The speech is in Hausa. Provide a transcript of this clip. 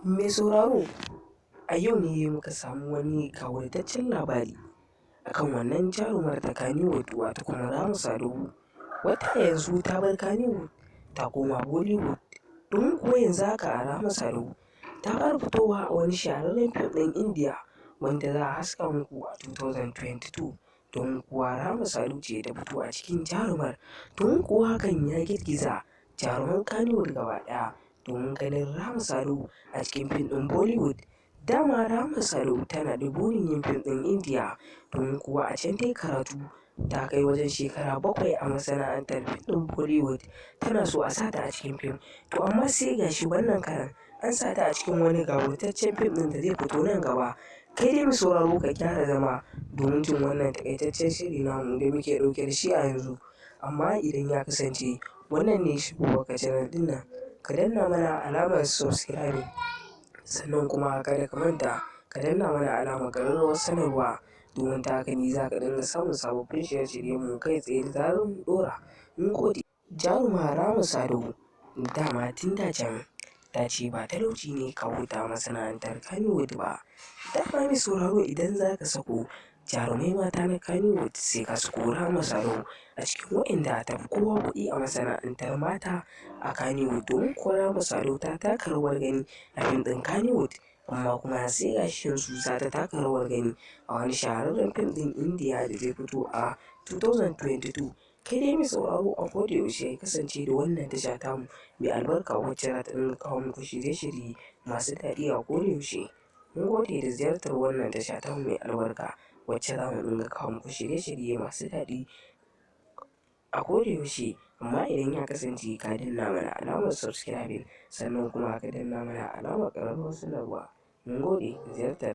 Mai sauraro, a yau ne muka samu wani gawurtaccen labari akan wannan jarumar ta Kannywood, wato kuma Rahama Sadau, wata yanzu ta bar Kannywood ta koma Bollywood. Domin kuwa yanzu haka Rahama Sadau ta fara fitowa a wani shahararren fim ɗin Indiya wanda za a haska muku a 2022. Domin kuwa Rahama Sadau ce ta fito a cikin jarumar, domin kuwa hakan ya girgiza jaruman Kannywood gaba ɗaya domin ganin Rahama Sadau a cikin fim ɗin Bollywood. Dama Rahama Sadau tana da burin yin fim ɗin Indiya, domin kuwa a can ta yi karatu, ta kai wajen shekara 7 a masana'antar fim ɗin Bollywood, tana so a sa ta a cikin fim. To amma sai ga shi wannan karan an sa ta a cikin wani gawurtaccen fim ɗin da zai fito nan gaba. Kai dai mai sauraro, ka gyara zama domin jin wannan takaitaccen shiri namu da muke ɗauke da shi a yanzu. Amma idan ya kasance wannan ne shigowarka channel ɗin nan, ka danna mana alamar subscribing, sannan kuma kada ka manta ka danna mana alamar ƙararrawar sanarwa, domin ta haka ne za ka dinga samun sababbin shirye-shiryenmu kai tsaye da zarar mun ɗora. Mun gode. Jaruma Rahama Sadau dama tun da can ta ce ba talauci ne kawo ta masana'antar Kannywood ba. Dama mai sauraro, idan za ka sako jarumai mata na Kannywood, sai ka sako Rahama Sadau a cikin waɗanda ta fi kowa kuɗi a masana'antar mata a Kannywood. Domin kuwa Rahama Sadau ta taka rawar gani a fim ɗin Kannywood, amma kuma sai ga shi yanzu za ta taka rawar gani a wani shahararren fim ɗin Indiya da zai fito a 2022. Kai dai mai sauraro, a koda yaushe ya kasance da wannan tasha tamu mai albarka, wacce za ta dinga kawo muku shirye-shirye masu daɗi a koda yaushe. Mun gode da ziyartar wannan tasha tamu mai albarka, wacce za mu dinga kawo muku shirye-shirye masu daɗi a koda yaushe. Amma idan ya kasance ka danna mana alamar subscribing, sannan kuma ka danna mana alamar ƙararrawar sanarwa. Mun gode da ziyartar.